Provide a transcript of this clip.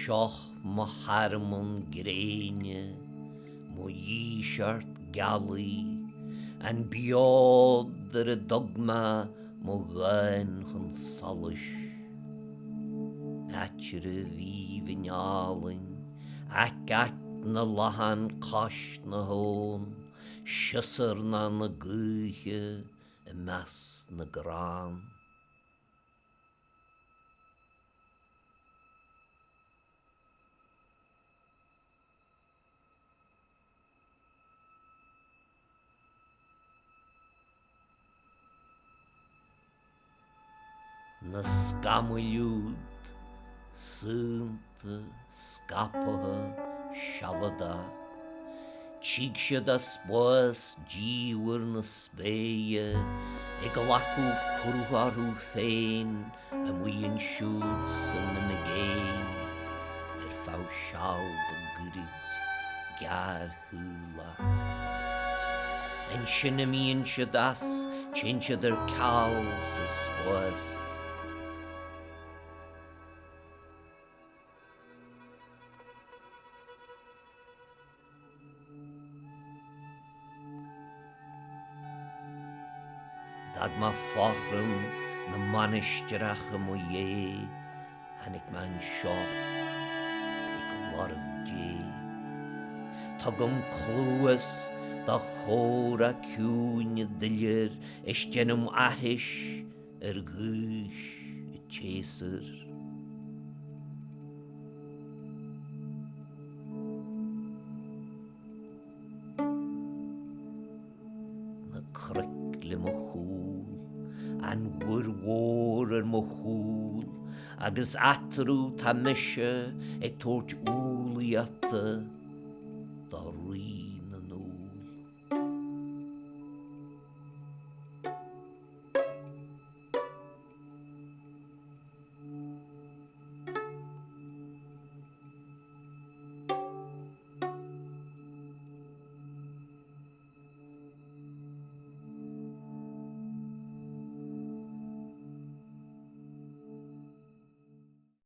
Seo mo thearmann gréine, mo dhíseart gealaí, an biodd ar a dtug mé mo dhán chun solais. Áitreabh aoibhinn álainn, aic aic na lochán cois na habhann, siosarnach na gaoithe i measc na gcrann. Na scamaill úd, saonta, scaipthe, sealadach, tig siad as spás diamhair na spéire ag glacadh crutha orthu féin amuigh ansiúd san imigéin ar feadh seal go gairid gearrshaolach. Ansin imíonn siad as, téann siad ar ceal sa spás. D'fhág mé fothram na mainistreach i mo dhiaidh, tháinig mé anseo ag lorg Dé. Tugaim cluas do chomhrá ciúin na duilliúr is déanaim aithris ar ghaois an tséasúir. Na cnoic le mo chúl, an mhuir mhór ar mo chúl, agus eatarthu tá mise ag tabhairt umhlaíochta do Rí.